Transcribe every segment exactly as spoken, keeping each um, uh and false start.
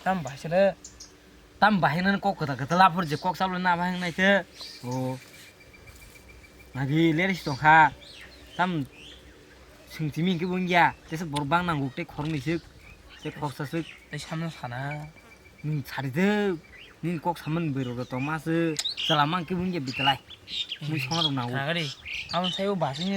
Tam bahai sele. Tam bahai nang kok kwtal kwtal aphur je kok sablo na bahai nai te. O. Nagi leris tongkha. Tam sing timi ke bungya. Tesa bor bang nang guk te khor ni sik. Te khok sa sik. Te samno sana. Nung sari de. Nung kok saman bero ga toma se. Salamang ke bungya bitalai. Mui sona rok nang. Kagari. Abon sayo basing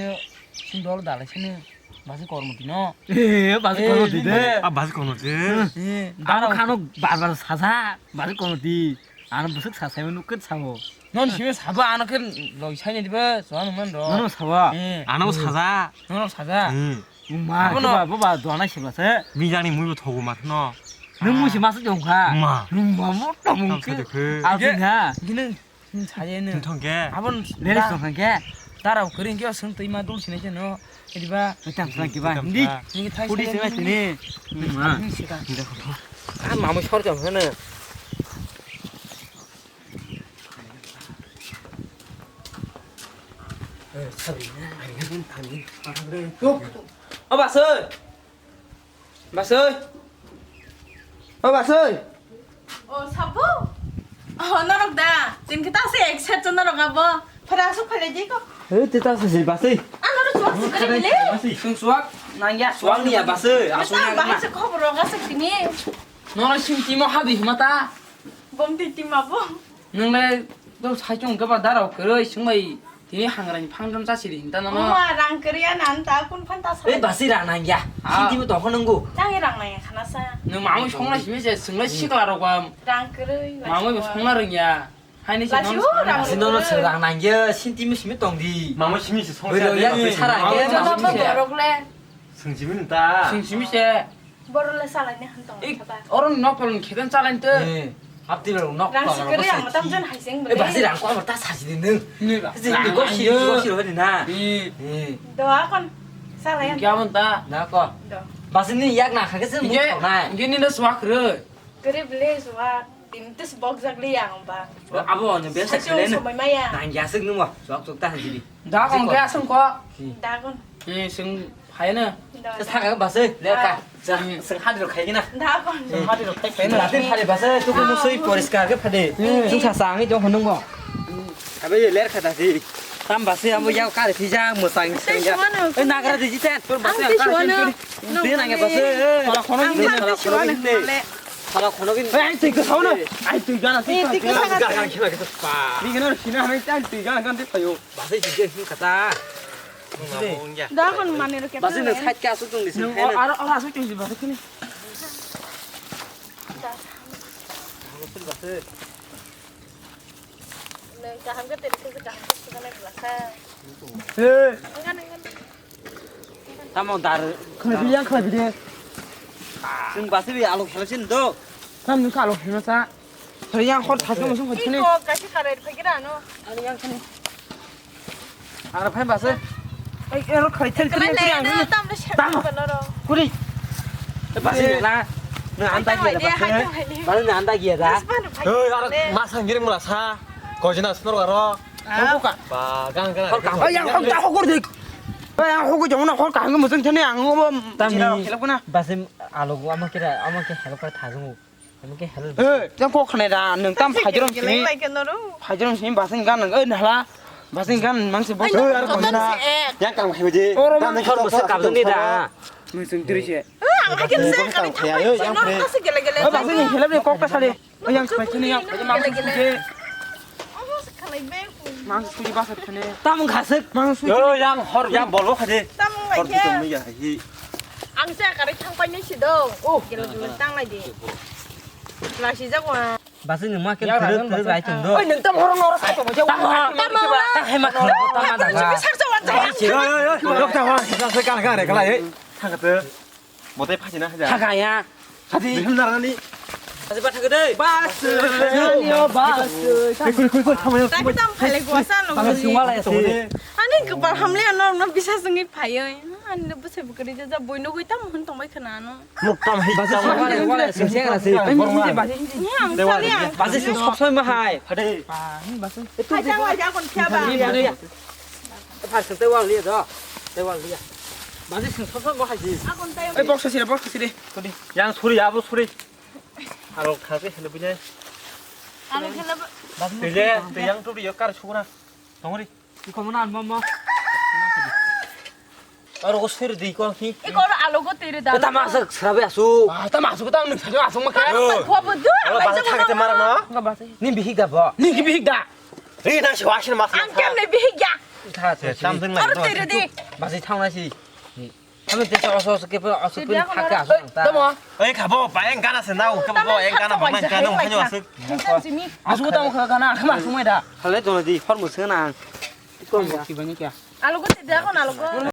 sing dol dalai sini. Basi kormo tino. Eh, basi kormo tide. Ah, basi kormo tide. Eh, aro daro khano bar bar saja, basi kormo ti. Ano busuk sasai manu ket sabo. Non sime sabo ano ke loi sai ni dibe, so ano man ro. Nono sabo. Eh. Ano saja. Nono saja. Hmm. Uma, abono ke ba, ba, ba, dona sibla se. Mijang ni mui bo thogo mat no. Nung mui si masuk jong kha. Ma. Nung ma mo tong ke. Tong ke. Abin ha. Gini. Hmm, saye no. Tong ke. Abon leres tong ke. Tarau kering ke sung twi ma dul sinai ke no. Ediba. Tam sang ke ba. Tam hindi. Hindi thai pudi sai sini. Hindi sita. Hindi ko. Ah, mamo sor jam sana. Eh, sabi na. Ani, ani. Tuk, tuk. Aba soi. Basoi. O basoi. O sabo. O norok da. Tin kita se ek set to norok abo. Pada asuk phale jai ko. He tita se se basoi. A norok suak se kare bile. Sung suak nang ya suak ni ya basoi. Asuk nang bahai se khobor rok asuk tini. Norok sim timo hadi himata. Bom ti tim abo. Nung le to sai chong ke ba darao kwrwi sung bai tini hangrani phang dam cha siri hinta no. Ma rang kwrwi ya nan ta kun phan ta sa. Ei basi rang nang ya. Ah. Sintimo tong kho nunggu. Nang rang nang ya khana sa. Nung mamui songna simi se sung le sikla rok ba. Rang kwrwi. Mamui bo songna rang ya. Haini se. Lasi non u rang. Asi no no kwrwi. Se rang nang ya sintimo simi tong di. Mamui simi se song. Belo ya sara ya. Jono mamui se. Borok le. Sung simi ta. Sung simi se. Borok le salai ni han tong. Ik, kha ba. Oro nok pal khe kan salai te. Eh, apti rok nok pal. Rang si kere ang tam jan hai seng. Eh, basi rang ko ta sa si de nung. Ni ba. Si ni ko si ko si ro ni na. Eh. Eh. Do akon salai. Kya mon ta? Na ko. Do. Basi ni yak na kha ke se mu nai. Ngi ni na swak re. Kere ble swak. Tin tis bok jak li ang ba. Abo ni best. Sa se le. Somai maya. Nang ya sik nung wa. Swak swak ta han si di. Da kon kya sung ko. Da kon. Eh, sung. Hai na. Saka ba se le ka. Sung hadi rok khai na. Da kon. Sung hadi rok khai na. Latin phari ba se tu ko musui poriskar ke phade. Sung sa sa ngi jong honung go. Abe ye ler khata si. Tam ba se amo ya ka ri ja mo sang sang ya. Ei nagra digital. Tur ba se ka ri. Dia nang ba se. Para khono ni para khono ni. Para khono ni. Ai tui ko sauna. Ai tui gana tui. Tui ko sauna. Ni gana sina hai tan tui gana kan tui payo. Basi jige hin kata. Da kon mane ro ke. Basi no sait ka su tung di. Aro aro su tung di basi kini. Kaham ke teri ke kaham ke sudah naik belakang. Eh. Enggak enggak. Tamo dar. Khna bi yang khna bi de. Sing basi bi alo khela sin do. Tam nu ka alo khela sa. Hari yang hor thas mo sung khna. Ko kasi kare phai gira no. Ani yang khna. Ara phai basi. Ai ero khai thel thel thel ang. Tam tam. Kuri. Basi na. Na anta gi da basi. Basi na anta gi da. Hei ara ma sang giring mula sa. Kojina snor garo. Hor ko ka. Ba, gang, gang. Hor ka. Ay, yang hor ka hor dik. Ay, yang hor ko jong na hor ka hang mo jeng thani ang mo. Tam ni. Basi alo go ama kira, ama ke help kar thajung. Ama ke help. Eh, yang ko khane da, nang tam phajrom sini. Phajrom sini basi gan nang, eh, nahla. Basi gan mang se bo. Eh, ar ko na. Yang kam khai je. Oro mang hor mo se kam ni da. Mo sung tri se. Ah, ang akin se kam khai. Yang pre. Basi gele gele. Basi ni help ni kok ta sale. Yang khai sini yang. Mang se. Mang sui ba sa thane. Tam khasik. Mang sui. Yo yang hor yang bol bo khade. Tam hor bitum ya hi. Ang sa kare thang pai ni si do. Oh. Gelo gelo tang lai di. La si jak wa. Basi ni ma ke thir thir rai tum do. Oi nung tam hor no sa to mo. Tam hor. Tam hor. Ta hai ma khlo ta ma da. Yo yo yo. Yok ta hor. Sa se kar kar kala. Thang ka. Motai phasi na haja. Thaka ya. Khati. Bihun narani. Khati ba thaka dei. Bas. Yo bas. Kuri kuri kuri thama yo. Tak tam phale gua sa lo. Tama sungwa la ya se. Ani kepal hamle ano no bisa sengi phayo. Ani no buse bukari ja ja boino goi tam hun tongbai khana no. Muk tam hi. Bas sungwa la wala sung seng la se. Ai mi je bas. Ni ang sali ang. Bas sung sob sob ma hai. Phade. Ba ni bas. Hai tang la ja kon kya ba. Phar sung tei wal liya do. Tei wal liya. Basi sung sop sop bo hai di. Ei box sire box sire. Yang suri abo suri. Aro kha khe hele buinai. Aro khela ba. Tile, tiyang tu yo kar sukuna. Tongri. Iko mana mama. Aro ko sir di ko hi. Iko alo go tere da. Tama sa srabe asu. Ah, tama asu ko tang nung sa asu ma kha. Ko bo du. Alo ba sa thang te mar no. Ni bihik da bo. Ni ki bihik da. Ri na shi wa shi ma sa. Ang kem ne bihik ya. Tha te tam ding na. Aro tere di. Ba si thang na si. Kami te oso oso ke oso pun thak ke aso ta. Tamo. Oi khabo bayang gana se nau khabo bayang gana bang nang gana hanya asuk. Asuk tamo kha gana khama asuk mai da. Hale jono di hor musu nang. Ko mo ki bani kya. Alo ko te da ko na lo ko.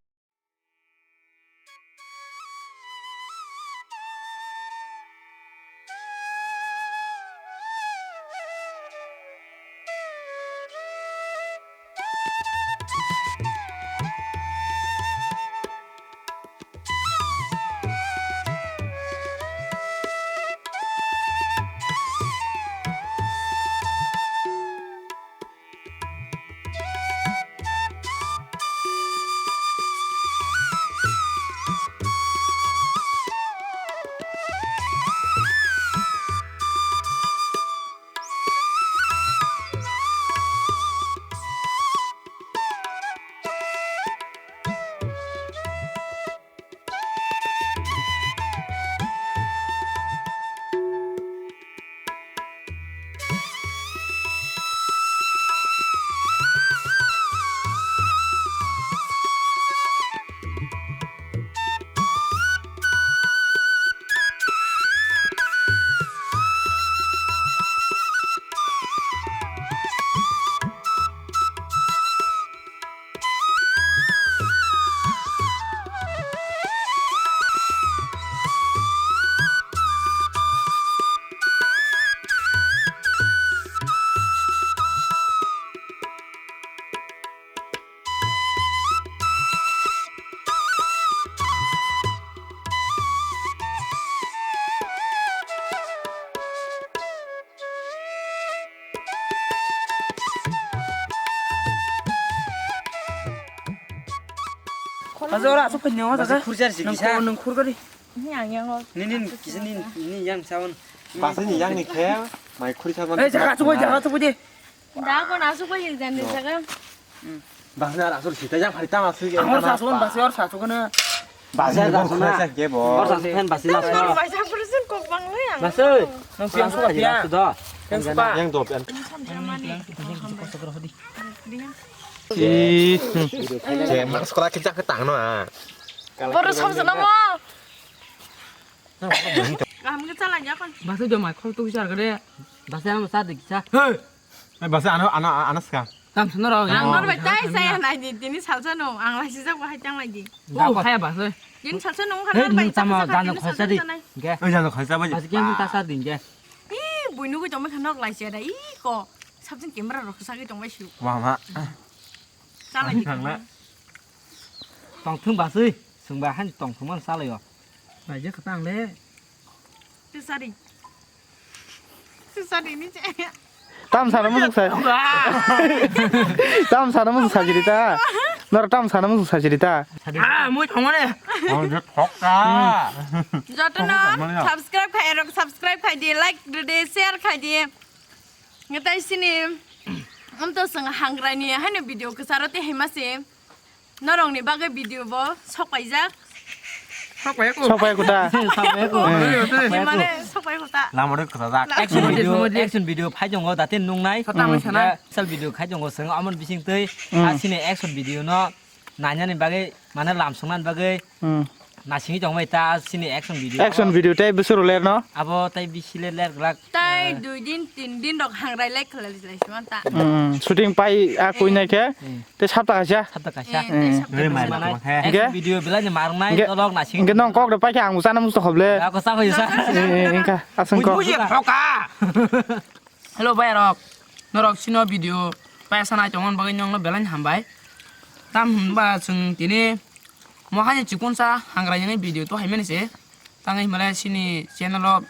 Ajo ora asuk phai nyawa jaga. Khurjar si kisa. Nang khur gari. Ni ang yang o. Ni ni kisa ni ni yang sawan. Basa ni yang ni khe mai khuri sawan. Eh jaga asuk phai jaga asuk phai de. Da ko na asuk phai jan de jaga. Basa ni asuk sita jang phari tama asuk. Ang ora sawan basa ora sawan na. Basa ni bor khura sa ke bo. Ora sawan basa na. Basa persen kok bang le ang. Basa. Nang piang suka jira sudah. Piang suka. Yang dop yang. Samjamani. Ih, cek mas sekolah kita ketang no ah. Baru samsung namo. Kaham ke chala ya kon. Basa jomai khol tu bichar kare. Basa ano sa dik sa. Hei. Basa ano ano ano ska. Tam suno ro. Ang nor bai tai saya nai di tini salsa no. Ang lai sijak bahai tang lai di. Oh, kaya basa. Din salsa no kan nor bai tamo jano khol sa di. Oke. Oi jano khol sa bai. Basa ke mun ta sa din ke. Ih, buinu ko tong bai khanok lai sia da. Ih ko. Sabjin camera rok sa ke tong bai su. Wah ma. Chala di. Tong thung ba sui, sung ba han tong thung man sa lai yo. Bai je khatang le. Tu sari. Tu sari ni che. Tam sana musuk sa. Tam sana musuk sa jiri ta. Nor tam sana musuk sa jiri ta. Ah, mui thong mane. Oh, je thok ka. Joto no subscribe khai rok subscribe khai di, like di, share khai di. Ngatai sini. Am to sang hangrani hano video kesaro te hema se. Norokni bagwi video bo sok paijak. Sok paijak ko. Sok paijak ko ta. Sok paijak ko. Hmm. Sok paijak ko. Mane sok paijak ko ta. Lamari kwchajak. Action video, action video phai tongo date nungnai. Sota mai sanai. Sal video khai tongo seng amon bising tei. Hmm. Asini action video no nainani bagwi mane lam songnani bagwi. Hmm. Nasingwi tongbai ta sini action video. Action video tei bwswk rw ler no? Abo tei bisi le ler glak. Tai dui din, tin din rok hangrai lai khalai lai sima ta. Hmm, shooting pai a koi nai khe. Hmm. Tei sapta kaisa. Sapta kaisa. Eh, hmm. Tei sapta kaisa. Action video belai ni marnai, tolok nasing. Hingke nong kok de pai khe ang sana musto khoble. Ako sa khoisa. Eh, eh, hingka, aswng kok. Buji phoka. Hello, bai rok. Norok sino video paisa nai tongmani bagwi nongno belai hambai. Tam hwnba chwng tini mohani chikonsa hangraini video to haimani se. Tangwi himale sini channel o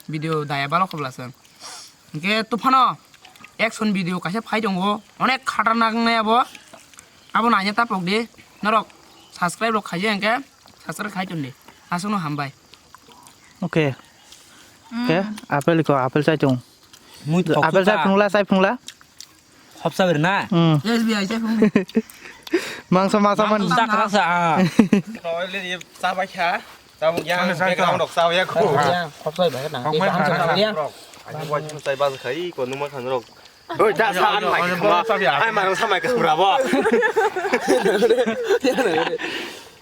video daya balo khobla chwng. Hingke tuphano action video kaisa phai tongo. Onek khatarnak nai abo. Abo naina tapok di. Norok subscribe rok khaije hingke subscribe khai tondi. Aswkno hambai. Okay. Ke apel ko apel chai chung. Mui thok apel chai phungla, chai phungla. Hopsa ber na. Hmm. S B I chai phung. Mangsa masa man. Mangsa tak rasa, ah. Toilet ye sabai kha. Tabuk yang background rok sao ya ko. Yang hopsa ber na. Hopsa ber na. Yang. Ani buat chai bas khai ko numa khan rok. Oi, da sa an mai ka. Ai, marang sa mai ka bra bo.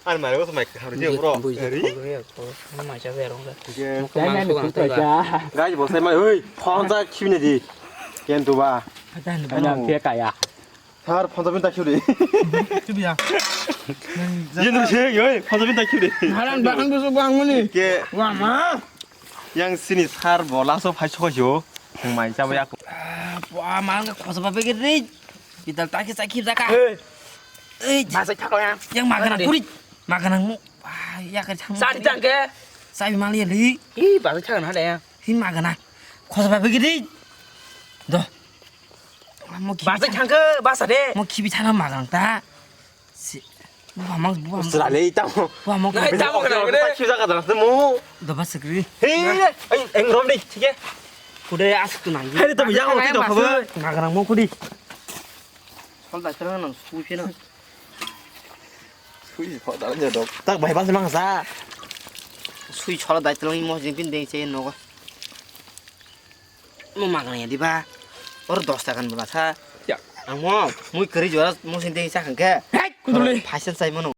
An mai ko sa mai ka bra, bro. Mai cha zero. Dai na ni kuta cha. Guys, bo sai mai, oi, phone ja khibini di. Ken tu ba. Ada ni ba. Yang ke kaya. Sar, phone ja bin ta khibini. Khibi ya. Yen tu se, oi, phone ja bin ta khibini. Haran bahang busu bang muni. Ke. Wa ma. Yang sini sar bo laso phai sokho jo. Mai cha ba ya. Wa ma, khosa ba bege ri. Bidal ta ke sa khib ja ka. Ei. Ei. Ba sa khak ya. Yang magana kuri. Magana mo. Ah, ya ka chang. Sa di tang ke. Sa bi mali li. Ih, ba sa khak na de. Hi magana. Khosa ba bege ri. Do. Mo ki. Ba sa khak ke, ba sa de. Mo ki bi thana magana ta. Si. Buhamang, buhamang. Usra le tamo. Buhamang. Nai tamo kena kena. Khiu jaga dana mo. Doba sikri. He, ai eng rom ni, thik he. Kude asuk tu nang. Hai to yang oti to khabo. Magarang mo kudi. Sol da tang nang sui phe na. Sui pho da nya dok. Tak bai bas mang sa. Sui sol da tang mo jing pin deng che no. Mo magarang ya diba. Or dos takan bela sa. Ya. Ang mo mui kari jora mo sing deng sa khang ke. Hai, kuduli. Phaisal sai mo no.